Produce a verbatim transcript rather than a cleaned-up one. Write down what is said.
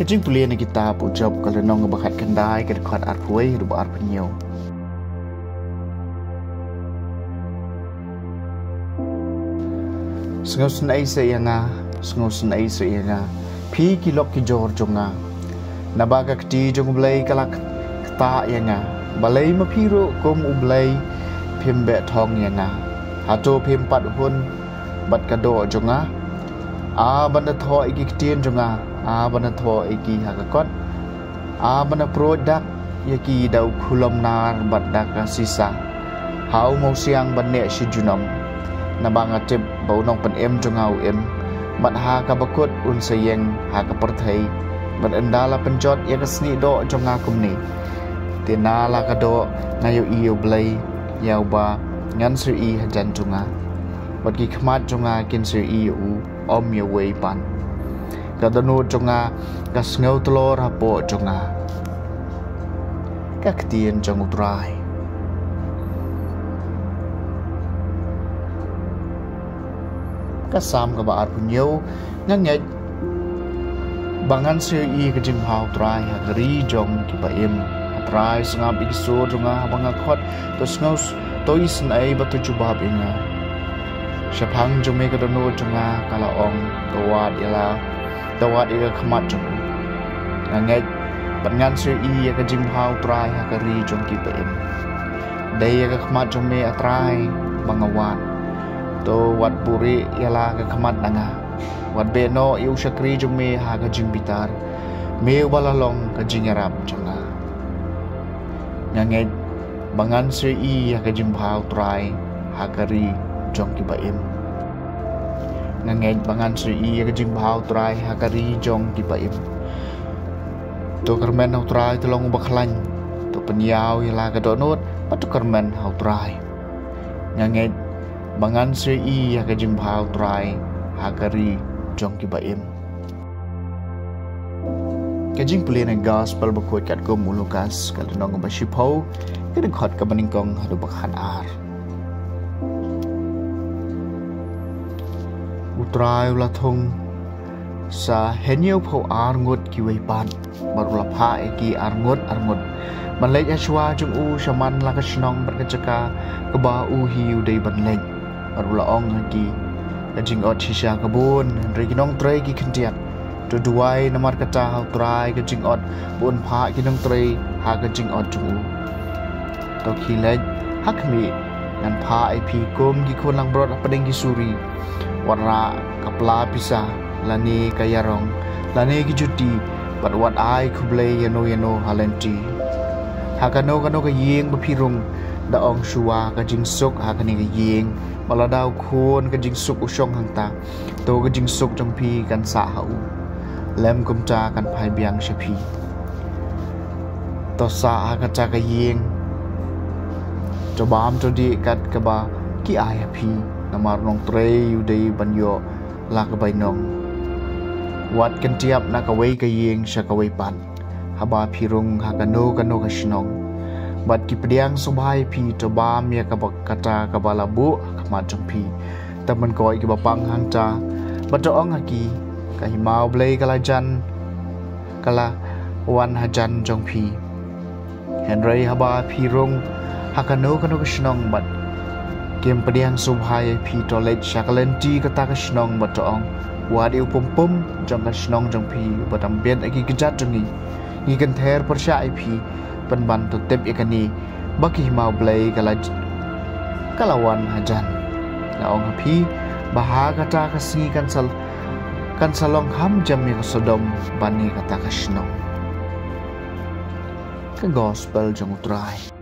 Jingpule na kitab u Job ka lynnong ba khatkhyndai ka dkhot arphew haduh ba arphew hynñiew. Sngewsynei seh ïa nga, sngewsynei seh ïa nga, phi ki lok ki jor jong nga. Naba ka kti jong U Blei ka la ktah ïa nga. Balei ma phi ruh kum U Blei phim beh thong ïa nga? Hato phim pat hun bad ka doh jong nga? A ban da thoh ïa ki ktien jong nga, a ban da thoh ïa ki ha ka kot. A ban da pruid dak ïa ki da u khulom nar bad da ka sisa. Ha u mawsiang ban neh shi junom. Naba nga tip ba u nongpynim jong nga u im. Bad ha ka bakut un sa ïeng ha ka pyrthei. Bad ynda la pynjot ïa ka snieh doh jong nga kumne. Te na la ka doh nga ïohi ïa U Blei, ïa uba ngan sa ïohi hajan jong nga. Bad ki khmat jong nga kin sa ïohi ïa u, ym ïa uwei pat. Ka dohnud jong nga ka sngew tlor hapoh jong nga. Ka ktien jong U Trai. Ka Salm kaba arphew hynñiew. Nga ngeit ba ngan sa ïohi ka jingbha U Trai ha ka ri jong kiba im. A Trai, sngap ïa ki sur jong nga haba nga khot, to sngew, to isynei bad to jubab ïa nga. Shaphang jong me ka dohnud jong nga ka la ong, to wad ïa la, to wad ïa ka khmat jong u. Nga ngeit bad ngan sa ïohi ïa ka jingbha U Trai ha ka ri jong kiba im. Dei ïa ka khmat jong me, A Trai, ba nga wad. To wat buhrieh ïa la ka khmat na nga. Wat beh noh ïa u shakri jong me ha ka jingbitar. Me uba la long ka jingïarap jong nga. Nga ngeit ba ngan sa ïohi ïa ka jingbha U Trai ha ka ri jong kiba im. Nga ngeit ba ngan sa ïohi ïa ka jingbha U Trai ha ka ri jong kiba im. To kyrmen ha U Trai, to long uba khlaiñ. To pynïaw ïa la ka dohnud bad to kyrmen ha U Trai. Nga ngeit ba ngan sa ïohi ïa ka jingbha U Trai ha ka ri jong kiba im. Ka jingpule na ka Gospel bakhuid katkum u Lukas, ka lynnong ba shiphew, ka dkhot kaba nyngkong haduh ba khatar. U Trai u la thung sa hynñiewphew ar ngut kiwei pat, bad u la phah ïa ki ar ngut ar ngut ban leit ha shuwa jong u shaman la ka shnong bad ka jaka kaba u hi u dei ban leit. Bad u la ong ha ki, ka jingot shisha ka bun, hynrei ki nongtrei ki khyndiat. To duwai namar kata ha U Trai ka jingot, ba un phah ki nongtrei ha ka jingot jong u. To khie leit, ha khmih, ngan phah ïa phi kum ki khun langbrot hapdeng ki suri. Wat rah ka pla pisa, lane ka ïarong, lane ki juti, bad wat ai khublei ïano ïano ha lynti. Ha kano kano ka ïing ba phi rung, da ong shuwa ka jingsuk ha kane ka ïing, bad lada u khun ka jingsuk u shong hangta, to ka jingsuk jong phi kan sah ha u. Lym kumta kan phai biang sha phi. To sah ha kata ka ïing. To bam to dih kat kaba ki ai ha phi. Namar u nongtrei u dei ban ïoh la ka bainong. Wat kyntiap na kawei ka ïing sha kawei pat, haba phi rung ha kano kano ka shnong. Bad ki pdiang sngewbha ïa phi, to bam ïa kaba kata kaba la buh ha khmat jong phi. Tang ban koit kiba pang hangta, bad to ong ha ki, ka hima U Blei ka la jan, ka la wan hajan jong phi. Hynrei haba phi rung ha kano kano ka shnong bad kim pdiang sngewbha ïa phi, to leit sha ka lynti kata ka shnong bad to ong, wat ïa u pum pum jong ka shnong jong phi uba dang bit ïa ki kjat jong ngi, ngi kynther pyrshah ïa phi, pynban to tip ïa kane, ba ka hima U Blei ka la, ka la wan hajan. Nga ong ha phi, ba ha kata ka sngi kan sa, kan sa long kham jam ïa ka Sodom ban ïa kata ka shnong. Ka Gospel jong U Trai.